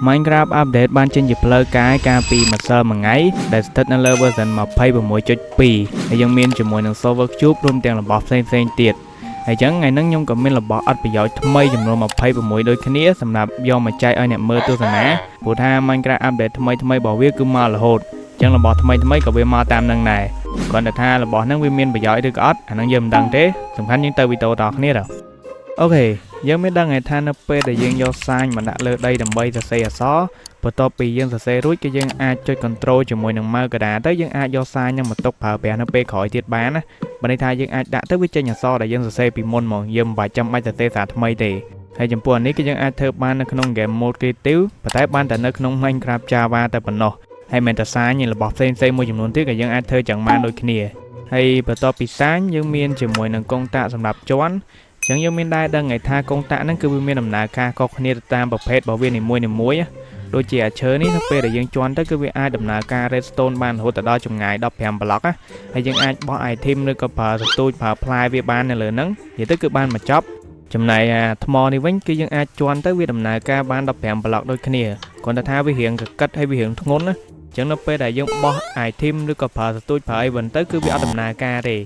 Minecraft Update បានចេញជាផ្លូវការកាលពីម្សិលមិញថ្ងៃដែលស្ថិតនៅលើ version 26.2ហើយយើងមានជាមួយនឹង Server Cube រួមទាំងរបស់ផ្សេងៗទៀតហើយចឹងថ្ងៃហ្នឹងខ្ញុំក៏មានរបស់អត់ប្រយោជន៍ថ្មីចំនួន26ដូចគ្នាសម្រាប់យកមកចែកឲ្យអ្នកមើលទស្សនាព្រោះថា Minecraft Update ថ្មីថ្មីរបស់វាគឺមករហូតចឹងរបស់ថ្មីថ្មីក៏វាមកតាមនឹងដែរគ្រាន់តែថារបស់ហ្នឹងវាមានប្រយោជន៍ឬក៏អត់អាហ្នឹងយើងមិនដឹងទេសំខាន់យើងទៅវីដេអូតគ្នាទៅOK យើងមានដឹងហើយថានៅពេលដែលយើងយក sign មកដាក់លើដីដើម្បីសរសេរអក្សរបន្ទាប់ពីយើងសរសេររួចគឺយើងអាចចុច control ជាមួយនឹង mouse កណ្ដាលទៅយើងអាចយក sign ហ្នឹងមកទុកប្រើប្រាស់នៅពេលក្រោយទៀតបានណាបើន័យថាយើងអាចដាក់ទៅវាចេញអក្សរដែលយើងសរសេរពីមុនហ្មងយើងមិនបាច់ចាំបាច់សរសេរសារថ្មីទេហើយចំពោះអានេះគឺយើងអាចធ្វើបាននៅក្នុង game mode creative ប៉ុន្តែបានតែនៅក្នុង Minecraft Java តែប៉ុណ្ណោះហើយមិនតែ sign ទេរបស់ផ្សេងៗមួយចំនួនទៀតក៏យើងអាចធ្វើចឹងបានដូចគ្នាហើយបន្ទាប់ពី sign យើងមានជាមួយនឹងកុងតាក់សម្រាប់ជាន់ចឹងយើងមានដែរដឹងឯថាកុងតាក់ហ្នឹងគឺវាមានដំណើរការខុសគ្នាទៅតាមប្រភេទរបស់វានីមួយៗដូចជាអាឈើនេះនៅពេលដែលយើងជាន់ទៅគឺវាអាចដំណើរការ redstone បានរហូតដល់ចម្ងាយ15ប្លុកណាហើយយើងអាចបោះ item ឬក៏ប្រើសទូចប្រើផ្លែវាបាននៅលើហ្នឹងនិយាយទៅគឺបានមកចប់ចំណែកអាថ្មនេះវិញគឺយើងអាចជាន់ទៅវាដំណើរការបាន15ប្លុកដូចគ្នាគ្រាន់តែថាវារៀងកកិតហើយវារៀងធ្ងន់ណាចឹងនៅពេលដែលយើងបោះ item ឬក៏ប្រើសទូចប្រើអីវិញទៅគឺវាអត់ដំណើរការទ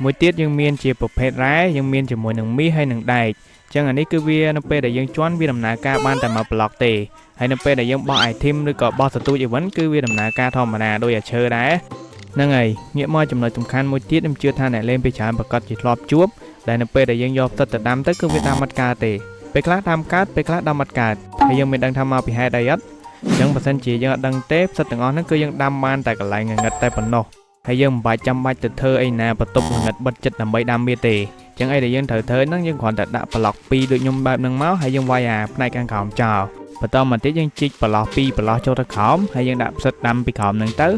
េមួយទៀតយើងមានជាប្រភេទរ៉ែយើងមានជាមួយនឹងមាសហើយនឹងដែកចឹងអានេះគឺវានៅពេលដែលយើងជាន់វាដំណើរការបានតែមួយប្លុកទេហើយនៅពេលដែលយើងបោះ item ឬក៏បោះសទូចអីវិញគឺវាដំណើរការធម្មតាដោយអាឈើដែរហ្នឹងហើយងាកមកចំណុចសំខាន់មួយទៀតខ្ញុំជឿថាអ្នកលេងពីច្រើនប្រកាសជាធ្លាប់ជួបដែលនៅពេលដែលយើងយកផ្សិតទៅដាំទៅគឺវាដាំអត់កើតទេពេលខ្លះដាំកើតពេលខ្លះដាំអត់កើតហើយយើងមិនដឹងថាមកពីហេតុអីអត់អញ្ចឹងបើសិនជាយើងអត់ដឹងទេផ្សិតទាំងអស់ហ្នឹងគឺយើងដាំបានតែកន្លែងងងឹតតែប៉ុណ្ណោះហើយយើងមិនបាច់ចាំបាច់ទៅធ្វើអីណាបន្ទប់ងងឹតបិទចិត្តដើម្បីដាំវាទេចឹងអីដែលយើងត្រូវធ្វើហ្នឹងយើងគ្រាន់តែដាក់ប្លុក2ដូចខ្ញុំបែបហ្នឹងមកហើយយើងវាយអាផ្នែកខាងក្រោមចោលបន្តមកទៀតយើងជីកប្រឡោះ2ប្រឡោះចូលទៅក្រោមហើយយើងដាក់ផ្សិតដាំពីក្រោមហ្នឹងទៅ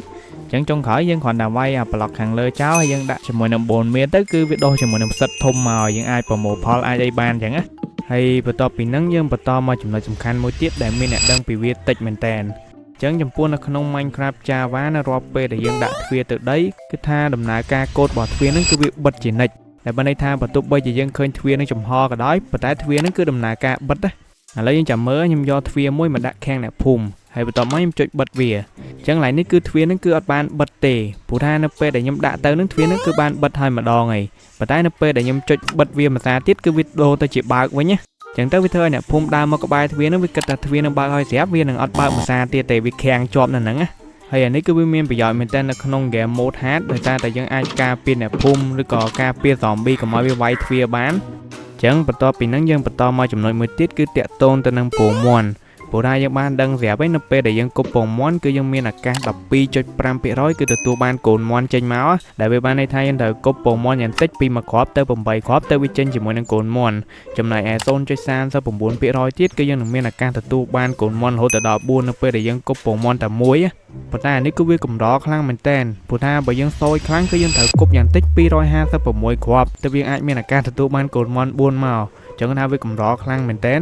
ចឹងចុងក្រោយយើងគ្រាន់តែវាយអាប្លុកខាងលើចោលហើយយើងដាក់ជាមួយនឹង bone meal ទៅគឺវាដុះជាមួយនឹងផ្សិតធំមកយើងអាចប្រមូលផលអាចអីបានចឹងណាហើយបន្ទាប់ពីហ្នឹងយើងបន្តមកចំណុចសំខាន់មួយទៀតដែលមានអ្នកដឹងពីវាតិចមែនតើចឹងចំពោះនៅក្នុង Minecraft Java នៅរាល់ពេលដែលយើងដាក់ទ្វារទៅដីគឺថាដំណើរការកូដរបស់ទ្វារហ្នឹងគឺវាបិទជានិច្ចដែលបើន័យថាបើទោះបីជាយើងឃើញទ្វារនឹងចំហក៏ដោយប៉ុន្តែទ្វារហ្នឹងគឺដំណើរការបិទណាឥឡូវយើងចាំមើលខ្ញុំយកទ្វារមួយមកដាក់ខាងអ្នកភូមិហើយបន្ទាប់មកខ្ញុំចុចបិទវាអញ្ចឹងឡើយនេះគឺទ្វារហ្នឹងគឺអត់បានបិទទេព្រោះថានៅពេលដែលខ្ញុំដាក់ទៅហ្នឹងទ្វារហ្នឹងគឺបានបិទហើយម្ដងហើយប៉ុន្តែនៅពេលដែលខ្ញុំចុចបិទវាមួយសារទៀតគឺវាដូរទៅជាបើកវិញណាចឹងទៅវាធ្វើឲ្យអ្នកភូមិដើរមកក្បែរទ្វារហ្នឹងវាគិតថាទ្វារនឹងបើកហើយស្រាប់វានឹងអត់បើកមួយសារទៀតទេវាខាំងជាប់នៅហ្នឹងណាហើយអានេះគឺវាមានប្រយោជន៍មែនទែននៅក្នុង game mode hard ដោយសារតែយើងអាចការពារអ្នកភូមិឬក៏ការពារ zombie កុំឲ្យវាវាយទ្វារបានចឹងបន្ទាប់ពីហ្នឹងយើងបន្តមកចំណុចមួយទៀតគឺតាក់ទងទៅនឹងពងមាន់ព្រោះថាយើងបានដឹងស្រាប់ហើយនៅពេលដែលយើងគប់ពងមាន់គឺយើងមានឱកាស12.5%គឺទទួលបានកូនមាន់ចេញមកដែលវាបានន័យថាយើងត្រូវគប់ពងមាន់យ៉ាងតិចពី1គ្រាប់ទៅ8គ្រាប់ទៅវាចេញជាមួយនឹងកូនមាន់ចំណែកឯ0.39%ទៀតគឺយើងនឹងមានឱកាសទទួលបានកូនមាន់រហូតដល់4នៅពេលដែលយើងគប់ពងមាន់តែមួយប៉ុន្តែអានេះគឺវាកម្រខ្លាំងមែនតើព្រោះថាបើយើងសយខ្លាំងគឺយើងត្រូវគប់យ៉ាងតិច256គ្រាប់ទៅវាអាចមានឱកាសទទួលបានកូនមាន់4មកចឹងថាវាកម្រខ្លាំងមែនតើ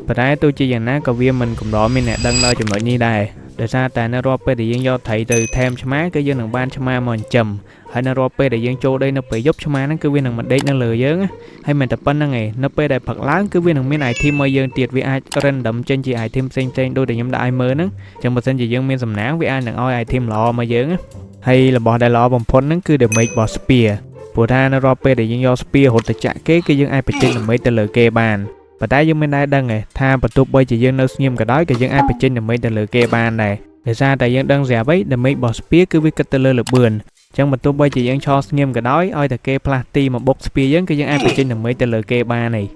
ប៉ុន្តែទោះជាយ៉ាងណាក៏វាមិនកម្រមានអ្នកដឹងដល់ចំណុចនេះដែរដោយសារតែនៅរាល់ពេលដែលយើងយកត្រីទៅថែមឆ្មាគឺយើងនឹងបានឆ្មាមកចិញ្ចឹមហើយនៅរាល់ពេលដែលយើងចូលដីនៅពេលយប់ឆ្មាហ្នឹងគឺវានឹងមកដេកនៅលើយើងហើយមិនតែប៉ុណ្្នឹងឯងនៅពេលដែលផឹកឡើងគឺវានឹងមាន item មកយើងទៀតវាអាច random ចេញជា item ផ្សេងៗដូចដែលខ្ញុំដាក់ឲ្យមើលហ្នឹងចឹងបើសិនជាយើងមានសំណាងវាអាចនឹងឲ្យ item ល្អមកយើងហើយរបស់ដែលល្អបំផុតហ្នឹងគឺ damage របស់ spear ព្រោះថានៅរាល់ពេលដែលយើងយក spear រត់ទៅចាក់គេគឺយើងអាចបញ្ចេញ damage ទៅលើគេបានប៉ុន្តែយើងមិនដែលដឹងទេថាបើទោះបីជាយើងនៅស្ងៀមក៏ដោយក៏យើងអាចបញ្ចេញ damage ទៅលើគេបានដែរដោយសារតែយើងដឹងស្រាប់ហើយ damage របស់ spear គឺវាគិតទៅលើល្បឿនចឹងបើទោះបីជាយើងឈរស្ងៀមក៏ដោយឲ្យតែគេផ្លាស់ទីមកបុក spear យើងគឺយើងអាចបញ្ចេញ damage ទៅលើគេបានហើយ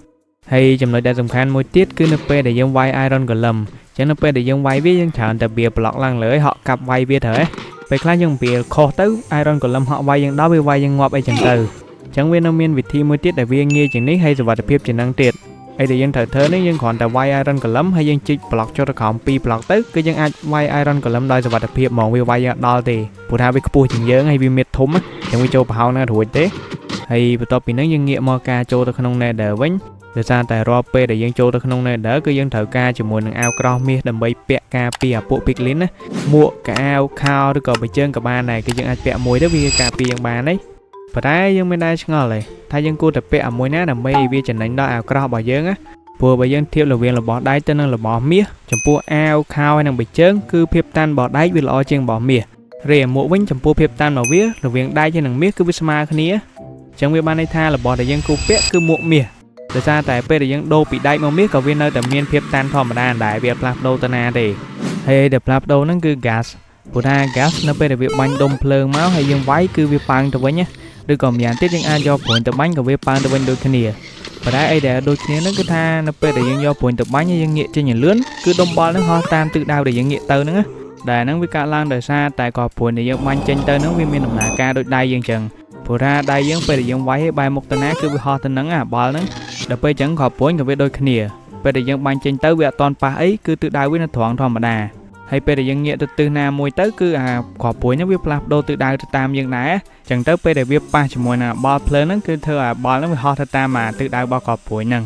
ហើយចំណុចដែលសំខាន់មួយទៀតគឺនៅពេលដែលយើងវាយ iron golem ចឹងនៅពេលដែលយើងវាយវាយើងច្រើនតែបៀប្លុកឡើងលើហក់កាប់វាយវាទៅហ៎ពេលខ្លះយើងបៀខុសទៅ iron golem ហក់វាយយើងដល់វាវាយយើងងាប់អីចឹងទៅចឹងវានៅមានវិធីមួយទៀតដែលវាងាយជាងនេះហើយសុវត្ថិភាពជាងនឹងទៀតអីដែលយើងត្រូវធ្វើនេះយើងគ្រាន់តែវាយ iron golem ហើយយើងជីកប្លុកចូលទៅក្រោម2ប្លុកទៅគឺយើងអាចវាយ iron golem ដោយសុវត្ថិភាពហ្មងវាវាយយើងអត់ដល់ទេព្រោះថាវាខ្ពស់ជាងយើងហើយវាមានធំចឹងវាចូលប្រហោងណារួចទេហើយបន្ទាប់ពីហ្នឹងយើងងាកមកការចូលទៅក្នុង Nether វិញដោយសារតែរាល់ពេលដែលយើងចូលទៅក្នុង Nether គឺយើងត្រូវការជាមួយនឹងអាវក្រោះមាសដើម្បីពាក់ការពារអាពួក Piglin ណាមួកកៅអៅខោឬក៏បិជើងក៏បានដែរគឺយើងអាចពាក់មួយទៅវាការពារយើងបានទេប៉ុន្តែយើងមិនដែរឆ្ងល់ទេថាយើងគួរតែពាក់អាមួយណាដើម្បីឲ្យវាចំណេញដល់អាវក្រោះរបស់យើងណា។ ព្រោះបើយើងធៀបរវាងរបស់ដែកទៅនឹងរបស់មាសចំពោះអាវខោហើយនិងបិជើងគឺភាពតាន់របស់ដែកវាល្អជាងរបស់មាសរីឯមួកវិញចំពោះភាពតាន់របស់វារវាងដែកហើយនិងមាសគឺវាស្មើគ្នាអញ្ចឹងវាបានន័យថារបស់ដែលយើងគូពាក់គឺមួកមាសដោយសារតែពេលដែលយើងដូរពីដែកមកមាសក៏វានៅតែមានភាពតាន់ធម្មតាដែរវាអត់ផ្លាស់ប្ដូរទៅណាទេហើយដែលផ្លាស់ប្ដូរហ្នឹងគឺ ghast ព្រោះថា ghast នៅពេលដែលវាបាញ់ដុំភ្លើងមកហើយយើងវាយគឺវាប៉ើងទៅវិញណាឬក៏ម្យ៉ាងទៀតយើងអាចយកព្រួញទៅបាញ់ក៏វាប៉ើងទៅវិញដូចគ្នាប៉ុន្តែអីដែលដូចគ្នាហ្នឹងគឺថានៅពេលដែលយើងយកព្រួញទៅបាញ់ហើយយើងងាកចេញឲ្យលឿនគឺដុំបាល់ហ្នឹងហោះតាមទិសដៅដែលយើងងាកទៅហ្នឹងណាដែលហ្នឹងវាកើតឡើងដោយសារតែក៏ព្រួញដែលយើងបាញ់ចេញទៅហ្នឹងវាមានដំណើរការដូចដៃយើងចឹងព្រោះថាដៃយើងពេលដែលយើងវាយឲ្យបែរមុខទៅណាគឺវាហោះទៅហ្នឹងអាបាល់ហ្នឹងដល់ពេលចឹងក៏ព្រួញក៏វាដូចគ្នាពេលដែលយើងបាញ់ចេញទៅវាអត់តន់ប៉ះអីគឺទិសដៅវានៅត្រង់ធម្មតាហើយពេលដែលយើងងាកទៅទិសណាមួយទៅគឺអាគ្រាប់ព្រួញហ្នឹងវាផ្លាស់ប្ដូរទិសដៅទៅតាមយើងដែរចឹងទៅពេលដែលវាប៉ះជាមួយនឹងបាល់ភ្លើងហ្នឹងគឺធ្វើឲ្យបាល់ហ្នឹងវាហោះទៅតាមអាទិសដៅរបស់គ្រាប់ព្រួញហ្នឹង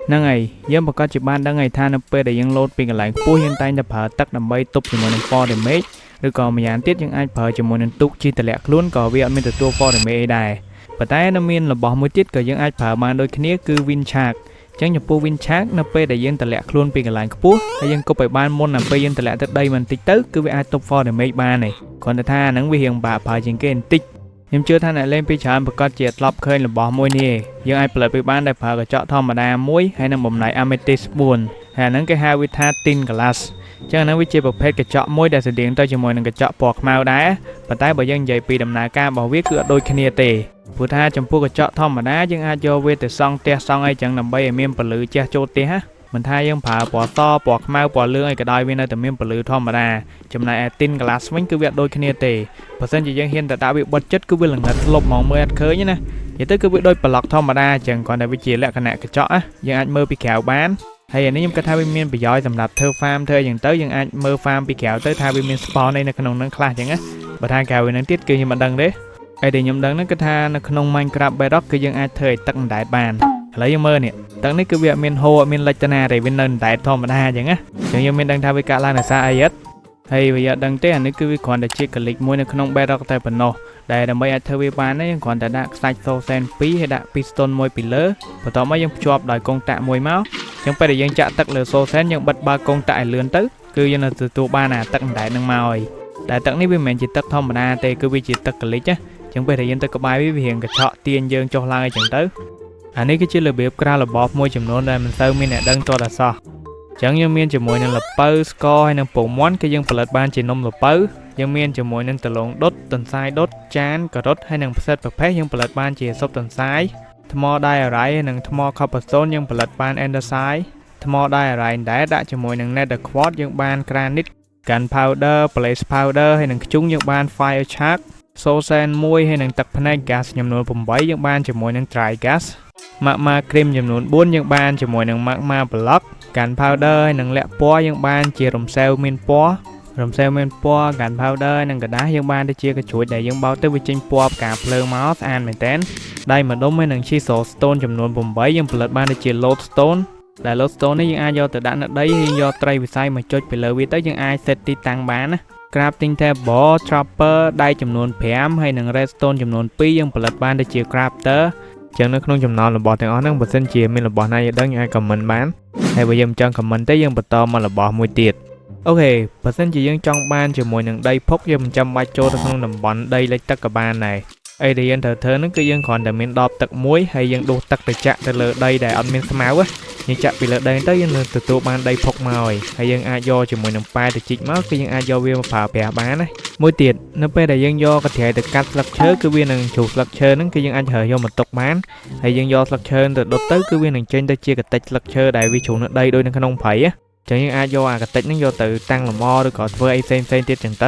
ហ្នឹងហើយយើងប្រកាសជាបានដឹងហើយថានៅពេលដែលយើងលោតពីកន្លែងខ្ពស់យើងតែងតែប្រើទឹកដើម្បីទប់ជាមួយនឹង fall damage ឬក៏ម្យ៉ាងទៀតយើងអាចប្រើជាមួយនឹងទូកជិះតម្លាក់ខ្លួនក៏វាអត់មានទទួល fall damage អីដែរប៉ុន្តែនៅមានរបស់មួយទៀតក៏យើងអាចប្រើបានដូចគ្នាគឺ wind charge ចឹងចំពោះ wind charge នៅពេលដែលយើងតម្លាក់ខ្លួនពីកន្លែងខ្ពស់ហើយយើងគប់ឲ្យបានមុនដល់ពេលយើងតម្លាក់ទៅដីបន្តិចទៅគឺវាអាចទប់ fall damage បានឯងគ្រាន់តែថាហ្នឹងវារៀងបាក់ប្រើជាងគេបន្តិចខ្ញុំជឿថាអ្នកលេងពីច្រើនប្រកាសជាធ្លាប់ឃើញរបស់មួយនេះឯងយើងអាចផលិតវាបានដោយប្រើកញ្ចក់ធម្មតាមួយហើយនឹងបំណែក amethyst 4ហើយអាហ្នឹងគេហៅវាថា tint glass ចឹងអាហ្នឹងវាជាប្រភេទកញ្ចក់មួយដែលស្រដៀងទៅជាមួយនឹងកញ្ចក់ពណ៌ខ្មៅដែរប៉ុន្តែបើយើងនិយាយពីដំណើរការរបស់វាគឺអត់ដូចគ្នាទេព្រោះថាចំពោះកញ្ចក់ធម្មតាយើងអាចយកវាទៅសង់ផ្ទះសង់អីចឹងដើម្បីឲ្យមានពន្លឺជះចូលផ្ទះណាមិនថាយើងប្រើពណ៌សពណ៌ខ្មៅពណ៌លឿងអីក៏ដោយវានៅតែមានពន្លឺធម្មតាចំណែកឯ tint glass វិញគឺវាអត់ដូចគ្នាទេបើសិនជាយើងហ៊ានតែដាក់វាបិទចិត្តគឺវាល្ងិតស្លុបហ្មងមើលអត់ឃើញណានិយាយទៅគឺវាដូចប្លុកធម្មតាអញ្ចឹងគ្រាន់តែវាជាលក្ខណៈកញ្ចក់ណាយើងអាចមើលពីក្រៅបានហើយអានេះខ្ញុំគិតថាវាមានប្រយោជន៍សម្រាប់ធ្វើ farm ធ្វើអីចឹងទៅយើងអាចមើល farm ពីក្រៅទៅថាវាមាន spawn អីនៅក្នុងហ្នឹងខ្លះអញ្ចឹងណាបើថាក្រៅហ្នឹងទៀតគឺខ្ញុំមិនដឹងទេអីដែលខ្ញុំដឹងហ្នឹងគឺថានៅក្នុង Minecraft Bedrock គឺយើងអាចធ្វើឲ្យទឹកអណ្ដែតបានឥឡូវយើងមើលនេះទឹកនេះគឺវាអត់មានហូរអត់មានលិចទៅណាទេវានៅអណ្ដែតធម្មតាអញ្ចឹងណាអញ្ចឹងយើងមានដឹងថាវាកាក់ឡើងដោយសារអីអត់ហើយវាអត់ដឹងទេអានេះគឺវាគ្រាន់តែជា glitch មួយនៅក្នុង Bedrock តែប៉ុណ្ណោះដែលដើម្បីអាចធ្វើវាបានយើងគ្រាន់តែដាក់ខ្សាច់ soul sand 2ហើយដាក់ piston មួយពីលើបន្ទាប់មកយើងភ្ជាប់ដោយកុងតាក់មួយមកអញ្ចឹងពេលដែលយើងចាក់ទឹកលើ soul sand យើងបិទបើកកុងតាក់ឲ្យលឿនទៅគឺយើងនឹងទទួលបានអាទឹកអណ្ដែតនឹងមកហើយដែលទឹកនេះវាមិនមែនជាទឹកធម្មតាទេគឺវាជាទឹក glitch ណាចឹងពេលដែលយើងទៅក្បែរវាវារៀងកញ្ឆក់ទាញយើងចុះឡើងអីចឹងទៅអានេះគឺជារបៀបក្រាលរបបមួយចំនួនដែលមិនសូវមានអ្នកដឹងទាល់តែសោះចឹងយើងមានជាមួយនឹងល្ពៅស្ករហើយនិងពងមាន់គឺយើងផលិតបានជានំល្ពៅយើងមានជាមួយនឹងដលងដុតទន្សាយដុតចានការ៉ុតហើយនិងផ្សិតប្រផេះយើងផលិតបានជាស៊ុបទន្សាយថ្ម diorite និងថ្ម cobblestone យើងផលិតបាន andesite ថ្ម diorite ដែរដាក់ជាមួយនឹង nether quartz យើងបាន granite gunpowder blaze powder ហើយនិងធ្យូងយើងបាន fire charge soul sand មួយហើយនិងទឹកភ្នែក ghast ចំនួន8យើងបានជាមួយនឹង dry ghast magma cream ចំនួន4យើងបានជាមួយនឹង magma block gunpowder ហើយនិងលាក់ពណ៌យើងបានជារំសេវមានពណ៌រំសេវមានពណ៌ gunpowder និងក្រដាសយើងបានទៅជាកញ្រួចដែលយើងបោកទៅវាចេញពណ៌ផ្កាភ្លើងមកស្អាតមែនតើដៃម្ដុំហើយនិង chisel stone ចំនួន8យើងផលិតបានទៅជា lodestone ដែល lodestone នេះយើងអាចយកទៅដាក់នៅដីហើយយកត្រីវិស័យមកចុចពីលើវាទៅយើងអាច set ទីតាំងបានណា crafting table chopper ដៃចំនួន5ហើយនិង redstone ចំនួន2យើងផលិតបានទៅជា crafter ចឹងនៅក្នុងចំណោមរបស់ទាំងអស់ហ្នឹងបើសិនជាមានរបស់ណាយើងដឹងយើងអាច comment បានហើយបើយើងមិនចង់ comment ទេយើងបន្តមករបស់មួយទៀត OK បើសិនជាយើងចង់បានជាមួយនឹងដីភុកយើងមិនចាំបាច់ចូលទៅក្នុងតំបន់ដីលិចទឹកក៏បានដែរអីដែលយើងត្រូវធ្វើហ្នឹងគឺយើងគ្រាន់តែមានដបទឹកមួយហើយយើងដួសទឹកទៅចាក់ទៅលើដីដែលអត់មានស្មៅយើងចាក់ពីលើដីទៅយើងនឹងទទួលបានដីភុកមកហើយហើយយើងអាចយកជាមួយនឹងប៉ែទៅជីកមកគឺយើងអាចយកវាមកប្រើប្រាស់បានណាមួយទៀតនៅពេលដែលយើងយកកន្ត្រៃទៅកាត់ស្លឹកឈើគឺវានឹងជ្រុះស្លឹកឈើហ្នឹងគឺយើងអាចរើយកមកទុកបានហើយយើងយកស្លឹកឈើទៅដុតទៅគឺវានឹងចេញទៅជាកតិចស្លឹកឈើដែលវាជ្រុះនៅដីដូចនៅក្នុងព្រៃណាចឹងយើងអាចយកអាកតិចហ្នឹងយកទៅតាំងលម្អឬក៏ធ្វើអីផ្សេងផ្សេងទៀតចឹងទ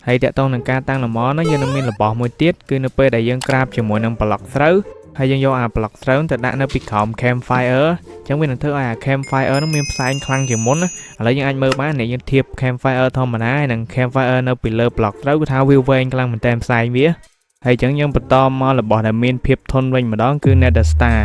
ៅហើយតកតងនឹងការតាំងលម្អហ្នឹងយើងនឹងមានរបស់មួយទៀតគឺនៅពេលដែលយើងក្រាបជាមួយនឹងប្លុកស្រូវហើយយើងយកអាប្លុកស្រូវទៅដាក់នៅពីក្រោម campfire ចឹងវានឹងធ្វើឲ្យអា campfire ហ្នឹងមានផ្សែងខ្លាំងជាងមុនណាឥឡូវយើងអាចមើលបាននេះយើងធៀប campfire ធម្មតាហើយនិង campfire នៅពីលើប្លុកស្រូវគឺថាវាវែងខ្លាំងមែនតើផ្សែងវាហើយចឹងយើងបន្តមករបស់ដែលមានភាពធន់វិញម្ដងគឺ Nether Star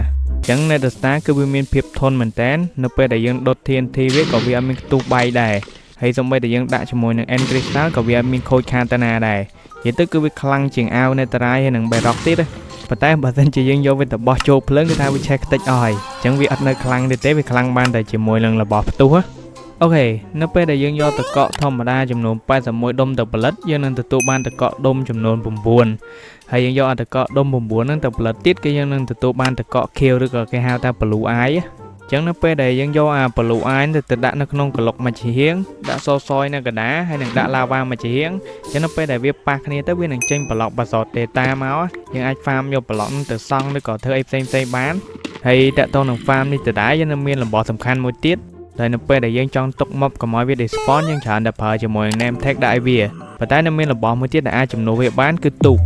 ចឹង Nether Star គឺវាមានភាពធន់មែនតើនៅពេលដែលយើងដុត TNT វាក៏វាអត់មានខ្ទុះបែកដែរហើយសូម្បីតែយើងដាក់ជាមួយនឹង End Crystal ក៏វាអត់មានខូចខាតទៅណាដែរនិយាយទៅគឺវាខ្លាំងជាងអាវ Netherite ហើយនិង Bedrock ទៀតណាប៉ុន្ ប៉ុន្តែបើសិនជាយើងយកវាទៅបោះចូលភ្លើងគឺថាវាឆេះខ្ទេចអស់ហើយអញ្ចឹងវាអត់នៅខ្លាំងទេទេវាខ្លាំងបានតែជាមួយនឹងរបស់ផ្ទុះណាOK នៅពេលដែលយើងយកទឹកកកធម្មតាចំនួន81ដុំទៅផលិតយើងនឹងទទួលបានទឹកកកដុំចំនួន9ហើយយើងយកអាទឹកកកដុំ9ហ្នឹងទៅផលិតទៀតគឺយើងនឹងទទួលបានទឹកកកខៀវឬក៏គេហៅថា blue eye ចឹងនៅពេលដែលយើងយកអា blue eye ទៅដាក់នៅក្នុងក្លុកមួយជាហៀងដាក់សសយនៅកណ្ដាលហើយនឹងដាក់ឡាវ៉ាមួយជាហៀងចឹងនៅពេលដែលវាប៉ះគ្នាទៅវានឹងចេញប្លុកបាសតេតាមកយើងអាច farm យកប្លុកហ្នឹងទៅសង់ឬក៏ធ្វើអីផ្សេងផ្សេងបានហើយតកតងនឹង farm នេះដដែលយើងនឹងមានរបស់សំខាន់មួយទៀតដែលនៅពេលដែលយើងចង់ទុក mob កុំឲ្យវា despawn យើងច្រើនតែប្រើជាមួយនឹង name tag ដាក់ឲ្យវាប៉ុន្តែនៅមានរបស់មួយទៀតដែលអាចជំនួសវាបានគឺទូក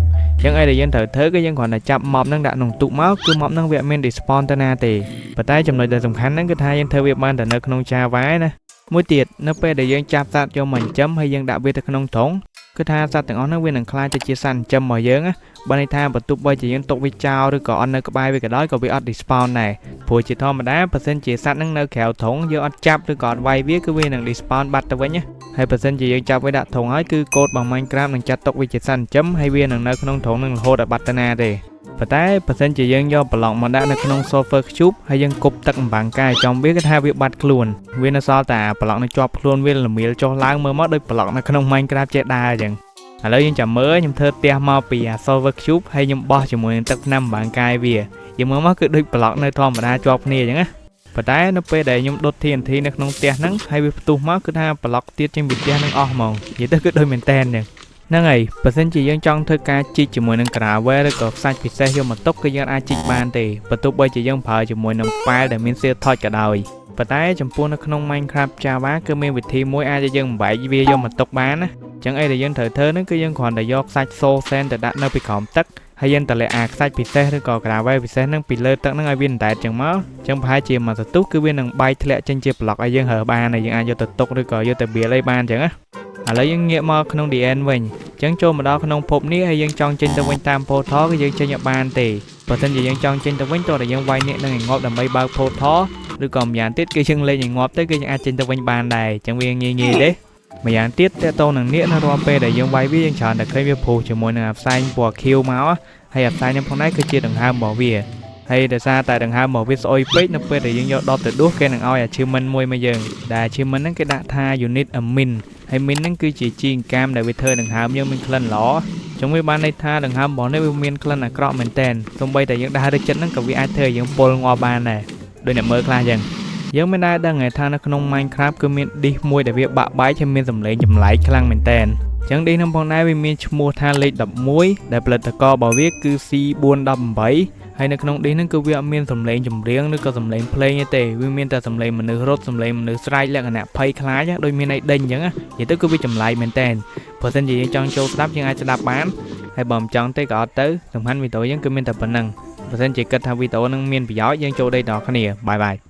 ចឹងអីដែលយើងត្រូវធ្វើគឺយើងគ្រាន់តែចាប់ mob ហ្នឹងដាក់ក្នុងទូកមកគឺ mob ហ្នឹងវាអត់មាន despawn ទៅណាទេប៉ុន្តែចំណុចដែលសំខាន់ហ្នឹងគឺថាយើងធ្វើវាបានតែនៅក្នុង Java ណាមួយទៀតនៅពេលដែលយើងចាប់សត្វយកមកចិញ្ចឹមហើយយើងដាក់វាទៅក្នុងធុងគឺថាសត្វទាំងអស់ហ្នឹងវានឹងក្លាយទៅជាសត្វចិញ្ចឹមរបស់យើងណាបើន័យថាបើទោះបីជាយើងទុកវាចោលឬក៏អត់នៅក្បែរវាក៏ដោយក៏វាអត់ despawn ដែរព្រោះជាធម្មតាបើសិនជាសត្វហ្នឹងនៅក្រៅធុងយើងអត់ចាប់ឬក៏អត់វាយវាគឺវានឹង despawn បាត់ទៅវិញណាហើយបើសិនជាយើងចាប់វាដាក់ធុងហើយគឺកូដរបស់ Minecraft នឹងចាត់ទុកវាជាសត្វចិញ្ចឹមហើយវានឹងនៅក្នុងធុងនឹងរហូតដល់បាត់ទៅណាទេប៉ុន្តែបើសិនជាយើងយកប្លុកមកដាក់នៅក្នុង sulfur cube ហើយយើងគប់ទឹកអំបាំងកាយចំវាគឺថាវាបាត់ខ្លួនវានៅសល់តែប្លុកនៅជាប់ខ្លួនវាលមៀលចុះឡើងមើលមកដូចប្លុកនៅក្នុង Minecraft ចេះដើរអញ្ចឹងឥឡូវយើងចាំមើលខ្ញុំធ្វើផ្ទះមកពីអា sulfur cube ហើយខ្ញុំបោះជាមួយនឹងទឹកថ្នាំអំបាំងកាយវាយើងមើលមកគឺដូចប្លុកនៅធម្មតាជាប់គ្នាអញ្ចឹងណាប៉ុន្តែនៅពេលដែលខ្ញុំដុត TNT នៅក្នុងផ្ទះហ្នឹងហើយវាផ្ទុះមកគឺថាប្លុកទៀតចេញពីផ្ទះហ្នឹងអស់ហ្មងនិយាយទៅគឺដូចមែនតែនអញ្ចឹងហ្នឹងហើយបើសិនជាយើងចង់ធ្វើការជីកជាមួយនឹង gravel ឬក៏ខ្សាច់ពិសេសយកមកទុកគឺយើងអាចជីកបានទេបើទោះបីជាយើងប្រើជាមួយនឹង file ដែលមាន silk touch ក៏ដោយប៉ុន្តែចំពោះនៅក្នុង Minecraft Java គឺមានវិធីមួយអាចឲ្យយើងបំបែកវាយកមកទុកបានណាចឹងអីដែលយើងត្រូវធ្វើហ្នឹងគឺយើងគ្រាន់តែយកខ្សាច់ soul sand ទៅដាក់នៅពីក្រោមទឹកហើយយើងតម្លាក់អាខ្សាច់ពិសេសឬក៏ gravel ពិសេសហ្នឹងពីលើទឹកហ្នឹងឲ្យវាអណ្ដែតចឹងមកចឹងប្រហែលជាមួយសន្ទុះគឺវានឹងបែកធ្លាក់ចេញជាប្លុកឲ្យយើងរើបានហើយយើងអាចយកទៅទុកឬក៏យកទៅ build អីបានចឹងណាឥឡូវយើងងាកមកក្នុង The End វិញចឹងចូលមកដល់ក្នុងភពនេះហើយយើងចង់ចេញទៅវិញតាម portal គឺយើងចេញអត់បានទេបើមិនជាយើងចង់ចេញទៅវិញតោះតែយើងវាយនាគនឹងឲ្យងាប់ដើម្បីបើក portal ឬក៏ម្យ៉ាងទៀតគឺយើងលេងឲ្យងាប់ទៅគឺយើងអាចចេញទៅវិញបានដែរចឹងវាងាយងាយទេម្យ៉ាងទៀតតើតោនឹងនាគនៅរាល់ពេលដែលយើងវាយវាយើងច្រើនតែឃើញវាព្រុសជាមួយនឹងអាផ្សែងពណ៌ខៀវមកហើយអាផ្សែងនេះផងដែរគឺជាដង្ហើមរបស់វាហើយដោយសារតែដង្ហើមរបស់វាស្អុយពេកនៅពេលដែលយើងយកដបទៅដួសគេនឹងឲ្យ achievement មួយមកយើងដែល achievement ហ្នឹងគេដាក់ថា you need a mint ហើយ mint ហ្នឹងគឺជាជីអង្កាមដែលវាធ្វើដង្ហើមយើងមានក្លិនល្អចឹងវាបានន័យថាដង្ហើមរបស់នេះវាមានក្លិនអាក្រក់មែនតែនសូម្បីតែយើងដើរទៅចិត្តហ្នឹងក៏វាអាចធ្វើឲ្យយើងពុលងាប់បានដែរដោយអ្នកមើលខ្លះចឹងយើងមិនដែលដឹងថានៅក្នុង Minecraft គឺមាន disc មួយដែលវាបាក់បែកហើយមានសំឡេងចម្លែកខ្លាំងមែនតែនចឹង disc នឹងផងដែរវាមានឈ្មោះថាលេខ11ដែលផលិតកររបស់វាគឺ C418 ហើយនៅក្នុង disc ហ្នឹងគឺវាអត់មានសំឡេងចម្រៀងឬក៏សំឡេងភ្លេងទេវាមានតែសំឡេងមនុស្សរត់សំឡេងមនុស្សស្រែកលក្ខណៈភ័យខ្លាចដូចមានអីដេញអញ្ចឹងនិយាយទៅគឺវាចម្លែកមែនតើបើសិនជាយើងចង់ចូលស្ដាប់យើងអាចស្ដាប់បានហើយបើមិនចង់ទេក៏អត់ទៅសំខាន់វីដេអូយើងគឺមានតែប៉ុណ្្នឹងបើសិនជាគិតថាវីដេអូហ្នឹងមានប្រយោជន៍យើងចូលដេកដល់គ្នាbye bye.